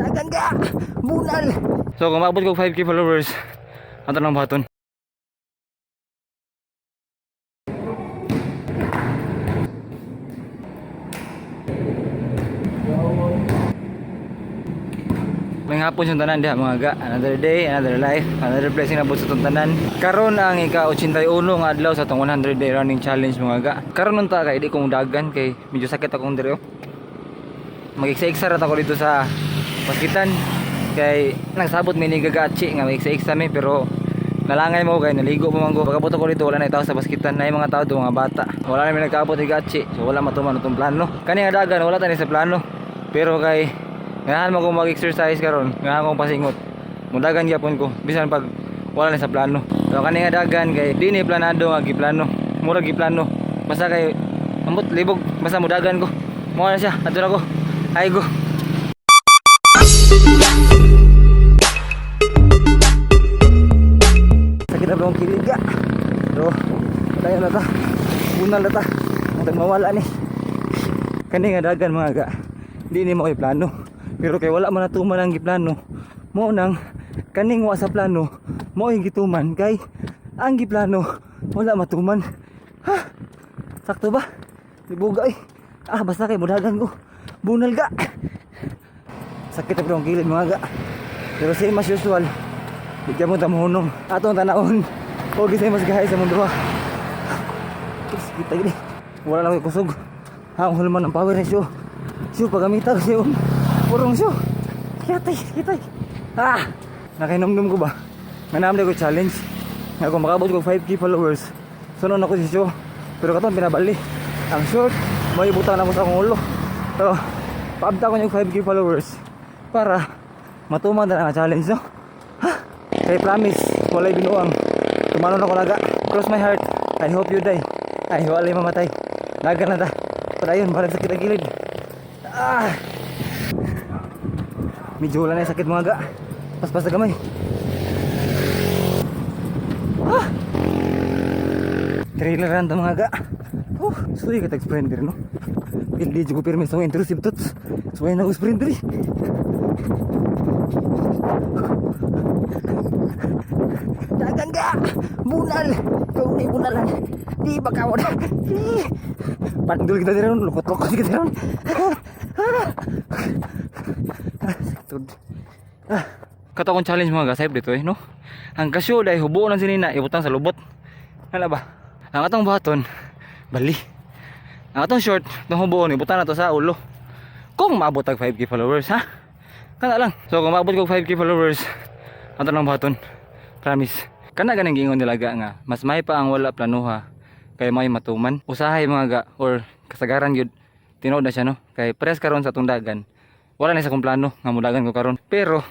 Dagan ka! Bunal! So kung maabot ko 5K followers, ato nang buhaton. May hapon yung tanan diha, mga ga. Another day, another life, another blessing na sa itong tanan. Karon ang ika-81 nga adlaw sa atong 100 day running challenge, mga ga. Karon unta kay di ko dagan kay medyo sakit akong dire, oh. Mag-iksa-iksa ra ta ko dito sa paskitan kay nagsabot mi ni gagachi nga mag-iksa-iksa mi, pero nalangay mo kay naligo pa man ko. Pagabot ako dito, wala na tao sa baskitan, na mga tao do mga bata. Wala na mi nagkaabot ni gachi. So wala matuman itong plano. Kani nga dagan wala tani sa plano. Pero kay ganahan mo kong mag-exercise karon, ganahan kong pasingot. Mudagan gyapon ko bisan pag wala na sa plano. So kani nga dagan kay di ni planado nga giplano. Mura giplano. Basta kay ambot libog, basta mudagan ko. Mao na siya, adto na ko. Ay go. Sakit na akong kilid ga. Pero, tayo na ta. Bunal na ta. Ang tagmawala ni. Kani nga dagan, mga ga, di ni mo plano. Pero kay wala man natuman ang giplano, mo nang kaning wa sa plano, mo yung gituman kay ang giplano wala matuman. Ha? Sakto ba? Libuga eh. Ah, basta kay mudagan ko. Bunal ga. Sakit na akong kilid, mga ga. Pero same as usual, bigyan mo tamuhunong. Atong tanahon. O gisay mas gahay sa mundo ha. Sakit gini. Wala lang ko'y kusog. Ha, ang hulman ang power ni Shu. Shu, pagamita ko siya. Purong Shu. Kitay, kitay. Ah! Nakainomdom ko ba? Nga naman ko challenge. Nga kung makabot ko 5K followers, sunod ako si Shu. Pero katong pinabali. Ang short, may butang na ko sa akong ulo. So, paabta ko yung 5K followers para matuman na ang challenge, no? Ha? Kay promise, walay binuang. Tumanon ako naga. Cross my heart. I hope you die. Ay, walay mamatay. Naga na ta. Padayon, barang sakit ang gilid. Ah! Medyo wala na yung sakit, mga ga. Paspas na gamay. Ah! Trailer run ta, mga ga. Oh, suy ka tag sprinter, no? Hindi ko pirmi sa intrusive thoughts. Suy na ko sprinter eh. Dagan ka! Bunal! Ikaw ni bunalan. Di ba ka wala? Eh. Pandul kita diri ron, lukot-lukot kita diri ron. Ah, sakit. Ah, kato akong challenge, mga ga, dito eh, no? Ang kasyo dahil hubo ng sinina, ibutang sa lubot. Ano ba? Ang atong buhaton, bali. Ang atong short, itong huboon, ibutang na to sa ulo. Kung maabot tag 5K followers, ha? Kana lang. So kung maabot ko 5K followers, ato lang buhaton. Promise. Kana ganing giingon nila ga nga, mas may pa ang wala planuha kay may matuman. Usahay, mga ga, or kasagaran gyud tinuod na siya, no. Kay press karon sa tundagan. Wala na sa akong plano nga mudagan ko karon. Pero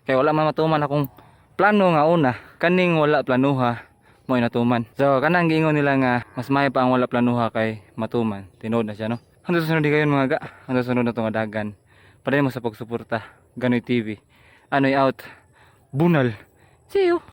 kay wala man matuman akong plano nga una, kaning wala planuha mo natuman. So kanang giingon nila nga mas may pa ang wala planuha kay matuman. Tinuod na siya, no. Hanggang sa sunod di kayon, mga ga. Hanggang sa sunod na itong dagan. Padayon mo sa pagsuporta. Ganoy TV. Anoy out. Bunal. See you.